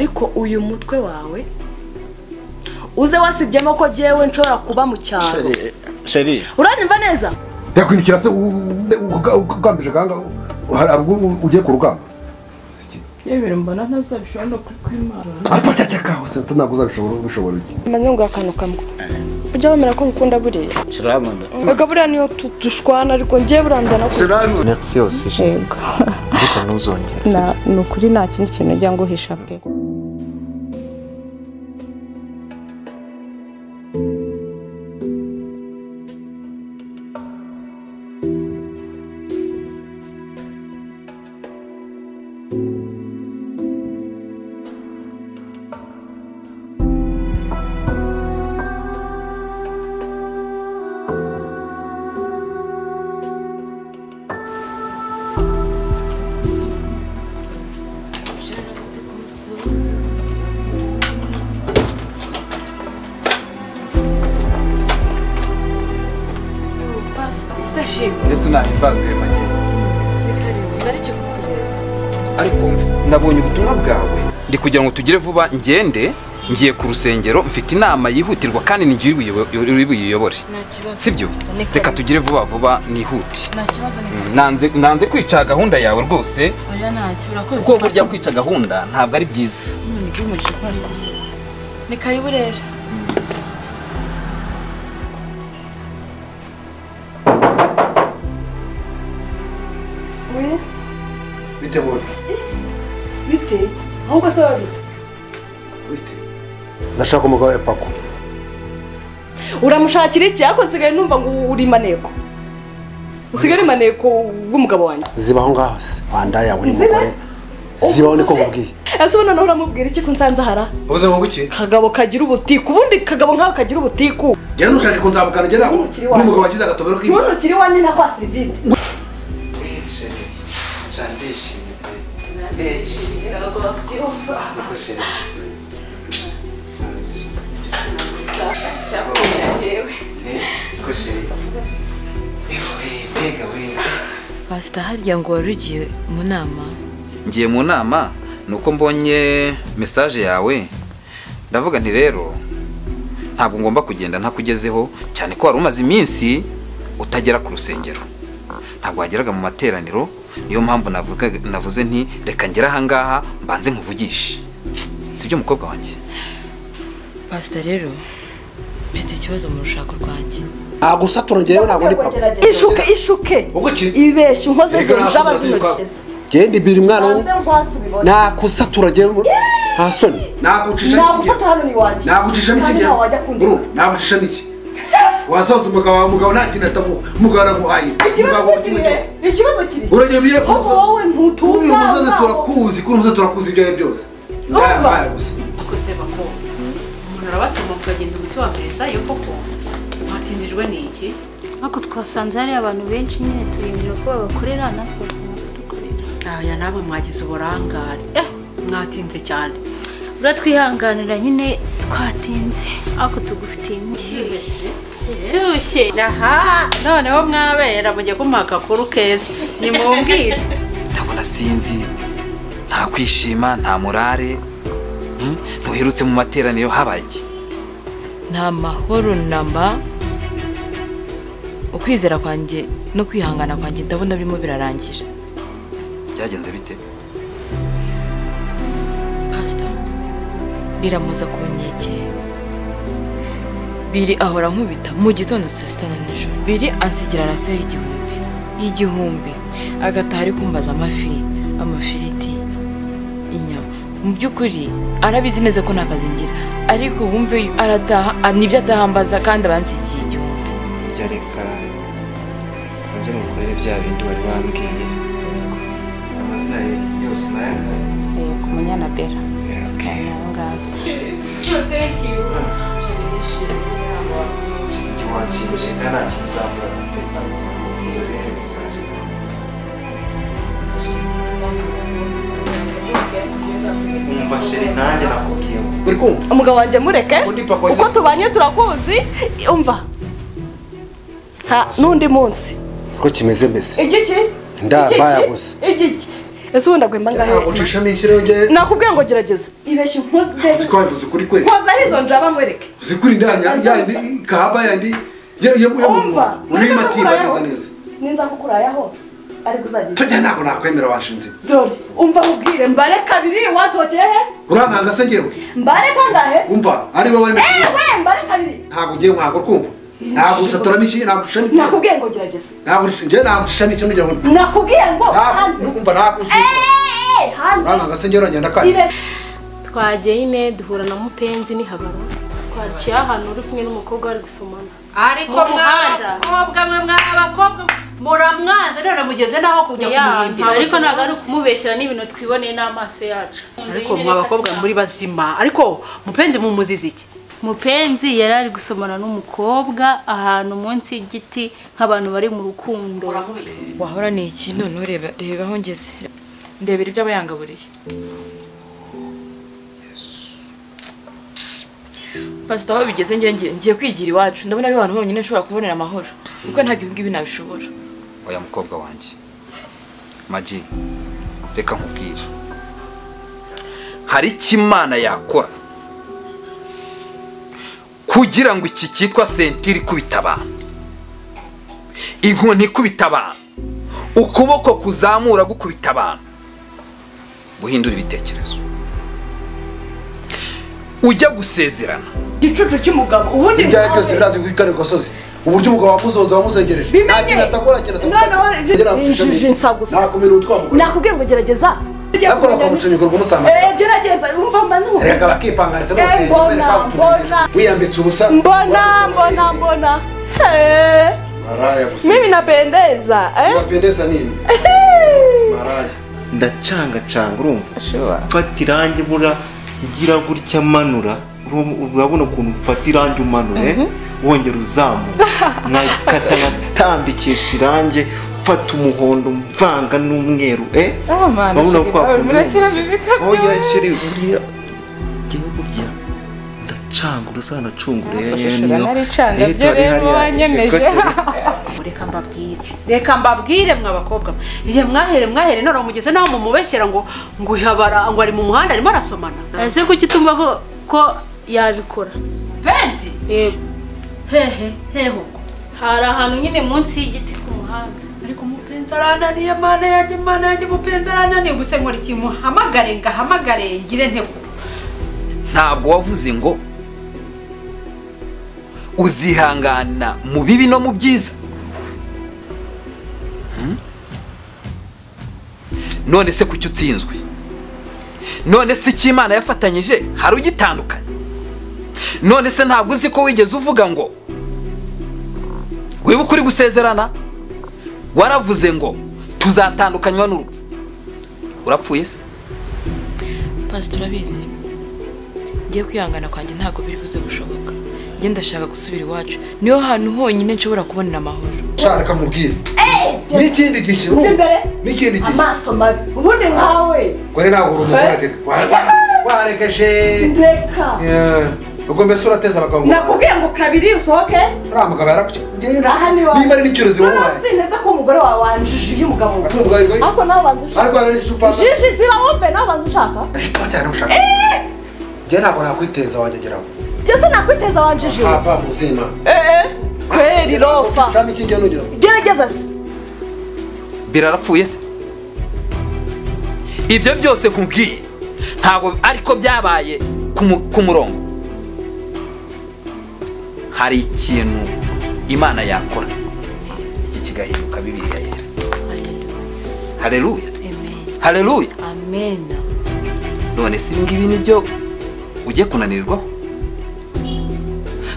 Ariko uyu mutwe wawe uze wasibyemo ko jewe nshobora kuba mu cyaro. Sheri uranyumva neza? Ndakwindikira se ugambije ganga ugiye ku rugamba. Yebere mbona ntazabishobora no kwimara. Apa cyacaka hose ntabwo uzabishobora ubishobora iki? Mbanze ngo akantu kamwe. Ujya wemera ko ngukunda buriya? Shirankunda. Ega buriya niyo tushwana ariko ngiye buranda na. Merci aussi. Yego. Ariko ntuzongere. Na nukuri nta kindi kintu ujya nguhisha pe. Ariko nabonye ubutumwa bwawe ndi kugira ngo tugire vuba ngende ngiye ku rusengero mfite inama yihutirwa kandi ngiye uri buyiyobore sibyo? Reka tugire vuba vuba nihute. Nanze kwica gahunda yawe rwose. Kuko burya kwica gahunda ntabwo ari byiza. Ni karibu rero. Bite mbona? Bite? Ahubwo se bite? Bite? Ndashaka umugabo wa Paco. Uramushakira iki? Ariko nsigaye numva ngo uri maneko. Usigaye uri maneko w'umugabo wanjye. Zibaho ngaho se. Wandaya we mugore. Zibaho niko nkubwiye. Ese ubona naho uramubwira iki ko nsanze hara? Uvuze ngo iki? Kagabo kagira ubutiku. Ubundi kagabo nkaho kagira ubutiku. Njye nushaje kunzamukana njye ntabwo n'umugabo wagize agatobero k'imba. Ntukiri wanjye nta kwa Sylvie. Ndishimye pe. Pastor harya ngo wari ugiye mu nama? Ngiye mu nama nuko mbonye message yawe ndavuga nti rero ntabwo ngomba kugenda ntakugezeho cyane ko wari umaze iminsi utagera ku rusengero. Ntabwo wageraga mu materaniro. Niyo mpamvu navuze nti reka ngera aha ngaha mbanze nkuvugishe. Sibyo mukobwa wanjye? Pastor rero mfite ikibazo mu rushako rwanjye. Agusatura ngewe ntabwo ndi papa. Ishuke ishuke. Ibeshye unkoze zaba zinokeza. Genda ibiri mwana wo. Nakusatura ngewe nta soni. Nagucisha iki? Nagusatura hano ni wanjye. Nagucisha iki ngewe? Nagucisha iki? Wasanze umugabo wawe umugabo nta kintu atamu umugabo araguhaye. Ikibazo kiri. Uragiye ko wowe ntutuza. Uyu musaza turakuzi, kuri umusaza turakuzi ibyo byose. Ndaya gusa. Akose bako. Umuntu arabatuma ukagenda umuti wa meza yo koko. Watindijwe n'iki? Ariko twasanze hari abantu benshi nyine turindira ko babakorera natwe dukorera. Aya nabo mwagize uburangare. Mwatinze cyane. Uratwihanganira nyine twatinze ariko tugufitiye inkuru. Shyushye. Aha, noneho mwabera mujye kumaka kuru keza. Nimumbwire. Ndabona sinzi nta kwishima nta morale. Ntuherutse mu materaniro habaye iki? Nta mahoro namba. Ukwizera kwanjye no kwihangana kwanjye ndabona birimo birarangira. Byagenze bite? Pastor biramuza kunyeke. Biri ahora nkubita mu gitondo saa sita na nijoro. Biri ansigira rasiyo y'igihumbi agataha ari kumbaza amafi, amafiriti, inyama. Mu by'ukuri arabizi neza ko nta kazi ngira, ariko wumve arataha nibyo atahambaza kandi abansigiye igihumbi. Jya reka nze ngukorere bya bindi wari wambwiye. Amazina yose nayakaye. Yego, Munyana Bella. Okay. Thank you. Umugabo wanjye mureke uko tubanye turakuzi umva ha nundi munsi uko kimeze mbese igiki ndabaya gusa igiki Ese ubundi agwemba ngahe? Ntabwo nshishamo ishyiraho njye. Nakubwiye ngo gerageza. Ibeshye unkoze. Uzi ko wabivuze ukuri kwe. Nkoza arizo njaba nkwereke. Uzi kuri ndanya ya kahaba yandi umva. Uri matimba ageze neza. Ninza kukurayaho ariko uzagira. Tujya ntabwo nakwemera washinze. Dore umva nkubwire mbare kabiri watokeye he? Urankanga se ngewe? Mbare kangahe? Umva ari wowe. Ewe mbare kabiri. Ntabwo ugiye nkago kumva. Ntabwo usaturamo iki ntabwo ushami. Nakubwiye ngo gerageza. Ntabwo ngiye ntabwo ushami icyo nujya ngo. Nakubwiye ngo hanze. Umva ntabwo. Hanze. Urankanga se ngewe urangenda kandi. Twagiye ine duhura na Mupenzi ni Habara. Twaciye ahantu uri kumwe n'umukobwa ari gusomana. Ariko mwabakobwa mwe mwabakobwa muramwanze none mugeze naho kujya kumuhimbira. Ariko ntabwo ari ukumubeshyira n'ibintu twiboneye n'amaso yacu. Ariko mwabakobwa muri bazima. Ariko Mupenzi mumuzizi iki? Mupenzi yari ari gusomana n'umukobwa ahantu munsi y'igiti nk'abantu bari mu rukundo. Wahora ni iki none ureba reba aho ngeze. Ndebera ibyo abayangaburiye. Pastor aho bigeze ngiye kwigira iwacu ndabona ari abantu bonyine nshobora kubonera amahoro kuko ntabwo ibi ngibi nabishobora. Oya mukobwa wanjye Maji, reka nkubwire hari icyo Imana yakora kugira ngo iki cyitwa sentiri ikubita abantu, inkoni ikubita abantu, ukuboko kuzamura gukubita abantu, guhindura ibitekerezo ujya gusezerana. Gicucu cy'umugabo ubundi ibyaye byose birazi kwikare gasozi uburyo umugabo wamuzoza wamuzengereje nta kintu atakora kintu atakora. Injiji nsagusa nakumira utwa mugore. Nakubwiye ngo gerageza. Nakora kwa mucenyi rwo musamba. Gerageza umva mbanze ngo reka bakipangaritse no wiyambitse ubusa. Mbona mbona mbona. Maraya gusa. Mimi napendeza eh? Napendeza nini? Maraya. Ndacanga canga urumva. Mfata irangi bura ngira gutya manura. Urabona ukuntu mfata irangi umanure wongera uzamura nkakata nkatambikisha irangi mfata umuhondo mvanga n'umweru urabona ko oya shiri buriya ngewe burya ndacanga uruzanacungure reka mbabwire mwabakobwa igihe mwahere none mugeze naho mumubeshyera ngo ngo ngo ari mu muhanda arimo arasomana. Ese kuki utumva ko yabikora? Benzi? Yego. Hehe heho. Hari ahantu nyine munsi y'igiti ku muhanda. Ariko Mupenzi arananiye mana yanjye Mupenzi arananiye ubuse nkora iki muhamagare ngahamagare ngire nteko. Ntabwo wavuze ngo uzihangana mu bibi no mu byiza. None se kuki utsinzwe? None se icyo Imana yafatanyije hari ugitandukanye? None se ntabwo uzi ko wigeze uvuga ngo wibuke uri gusezerana waravuze ngo tuzatandukanywa n'urupfu? Urapfuye se? Pastor urabizi ngiye kwihangana kwanjye ntabwo biri buze gushoboka. Ngiye ndashaka gusubira iwacu niyo hantu honyine nshobora kubonera amahoro. Shaka mubwire n'ikindi gihe n'ikindi gihe amaso mabi ubundi nkawe gore ntabwo uri umugore ateka warekeje ndeka ubwo mbese urateza abagabo. Nakubwiye ngo kabiri usohoke uriya mugabo yarakuye niba ari n'ikirozi wowe sineza ko umugore wawe wanjije y'umugabo ariko nawe banza ushaka ariko ari super jiji ziba wumve nawe banza ushaka njye ntabwo nakwiteza wanjye geraho njye se nakwiteza wanjije haba muzima kweri rofa gerageza se birarapfuye se? Ibyo byose nkubwiye ntabwo ariko byabaye ku murongo. Hari ikintu Imana yakora iki kigahinduka Bibiliya yera. Haleluya. Haleluya. Amen. None se ibi ngibi nibyo ugiye kunanirwaho?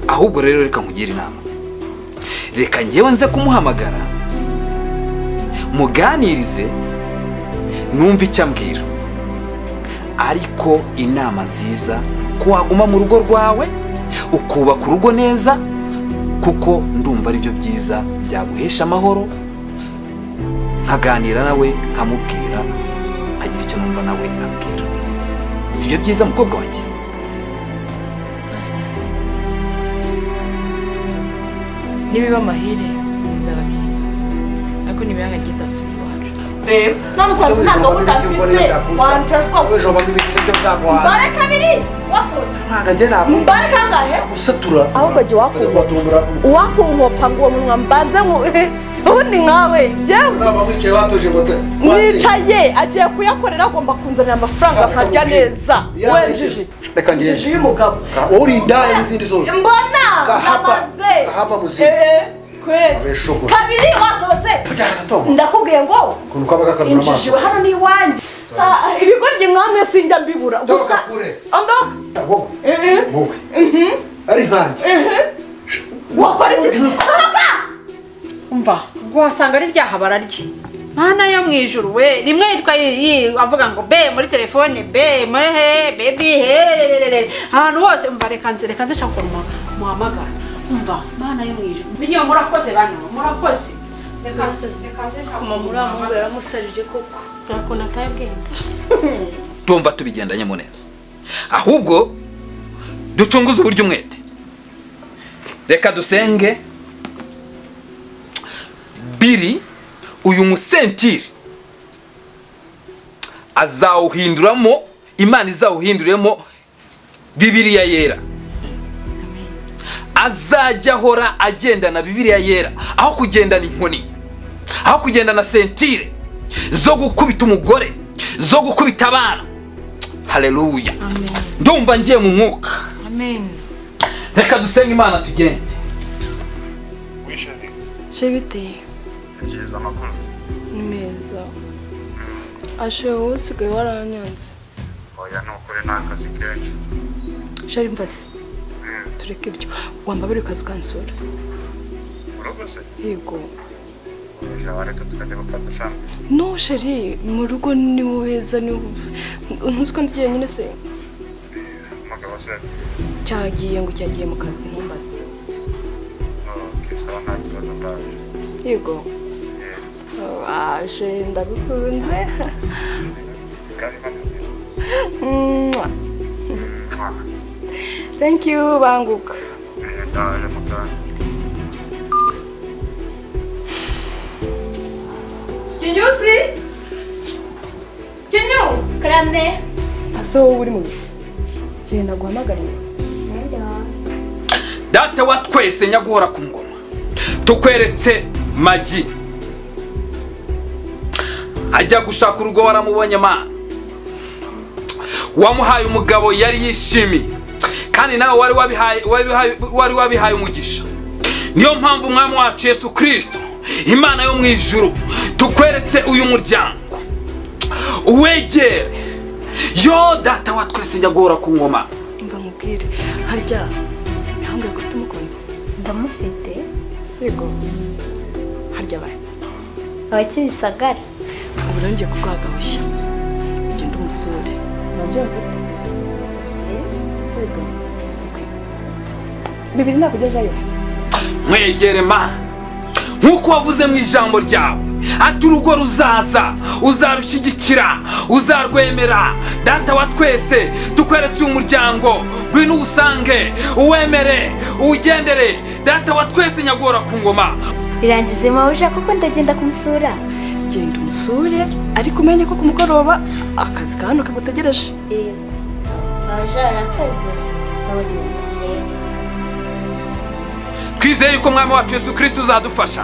Ahubwo rero reka nkugire inama. Reka ngewe nze kumuhamagara muganirize numva icyo ambwira. Ariko inama nziza ko waguma mu rugo rwawe ukubaka urugo neza kuko ndumva ari byo byiza byaguhesha amahoro. Nkaganira nawe nkamubwira nkagira icyo numva nawe ambwira. Si byo byiza mukobwa wanjye? Pastor nibiba amahire bizaba byiza ariko nibiranga ngiye nzasubira iwacu. Reba none usanze nta gahunda mfite wanjajwa. Ejo bamwe ibitebyo byaguhaye. Mbare kabiri wasohotse. Ntabwo njye ntabwo. Mbare kangahe? Usatura. Ahubwo jye wakunkopa ngo uwo munwa mbanze ubundi nkawe njyewe. Ntabwo wicaye watoje moto. Nicaye agiye kuyakorera agomba kunzanira amafaranga nkarya neza. Wenjije. Reka ngende. Injiji y'umugabo. Uri indaya n'izindi zose. Mbona namaze. Kahapa muzima. Kweli. Kabiri wasohotse. Ndakubwiye ngo ukuntu kwaba kakanura amaso. Injiji hano ni iwanjye. Ibigoryi nkamwe sinjya mbibura. Gusa ando. Wowe. Wowe. Ari nkanjye. Wakora iki? Sohoka! Umva, wasanga ari ryahabara rye. Mana yo mwijuru we, rimwe yitwa avuga ngo be muri telefone, be muri he, baby he. Ahantu hose umva reka nze shaka muhamagara. Umva, mana yo mwijuru. Minyo murakoze bana, murakoze. Reka nze kuma muri amungu yaramusarije koko. Ntakunda tayabwenze. Tumva tubigendanye mu neza. Ahubwo ducunguze uburyo umwete. Reka dusenge biri uyu musentiri azawuhinduramo, Imana izawuhinduremo Bibiliya yera. Azajya ahora agendana Bibiliya yera, aho kugendana inkoni, aho kugendana sentire zo gukubita umugore, zo gukubita abana. Haleluya. Ndumva ngiye mu mwuka. Amen. Reka dusenge Imana tugende. Shebite. Byiza amakuru. Ni meza. Ashe wowe usigaye waranyanze. Oya nukuri nta kazi kenshi. Shari mvase. Tureke ibyo. Wambabere ukaza ukansura. Mu rugo se? Yego. Ejo waretse tukajya gufata sandwich. No sheri, mu rugo ni heza ni ntuzi ko ndi jyenyine se. Umugabo se cyagiye ngo cyagiye mu kazi ntumbaze. Okay, sawa nta kibazo ndaje. Yego. Aje ndagukunze. Thank you, banguka. Kinyusi? Kinyu? Karame. Ase wowe uri mu biki? Genda guhamagariye. Data wa twese nyaguhora ku ngoma. Tukweretse Magi. Ajya gushaka urugo waramubonye ma. Wamuhaye umugabo yari yishimiye. Kandi nawe wari wabihaye umugisha. Niyo mpamvu umwami wacu Yesu Kristo, Imana yo mu ijuru, tukweretse uyu muryango. Uwegere. Yo data wa twese njya guhora ku ngoma. Umva nkubwire, harya ntihambwe ko ufite umukunzi. Ndamufite. Yego. Harya bahe. Abakibisagara. Ubu rero ngiye kuguha agahushya. Ugende umusure. Urabyumva? Yego. Bibiri nakugezayo. Mwegere ma. Nkuko wavuze mu ijambo ryawe, ati urugo ruzaza, uzarushyigikira, uzarwemera. Data wa twese, tukweretse uyu muryango, ngwino uwusange, uwemere, uwugendere. Data wa twese nyagora ku ngoma. Birangize mawuja kuko ndagenda kumusura. Genda umusure, ariko umenye ko kumugoroba akazi ka hano kagutegereje. Yego. Mawuja arakoze. Sawa genda. Twizeye yuko mwami wacu Yesu Kristo uzadufasha,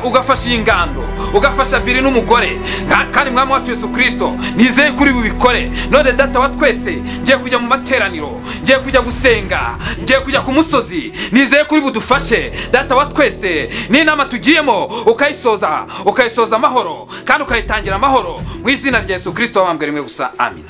ugafasha iyi ngando, ugafasha Biri n'umugore. Kandi mwami wacu Yesu Kristo nizeye kuri bubikore. None data wa twese, ngiye kujya mu materaniro, ngiye kujya gusenga, ngiye kujya ku musozi, nizeye kuri budufashe. Data wa twese, n'inama tugiyemo ukayisoza, ukayisoza amahoro kandi ukayitangira amahoro mu izina rya Yesu Kristo wabambwe rimwe gusa. Amina.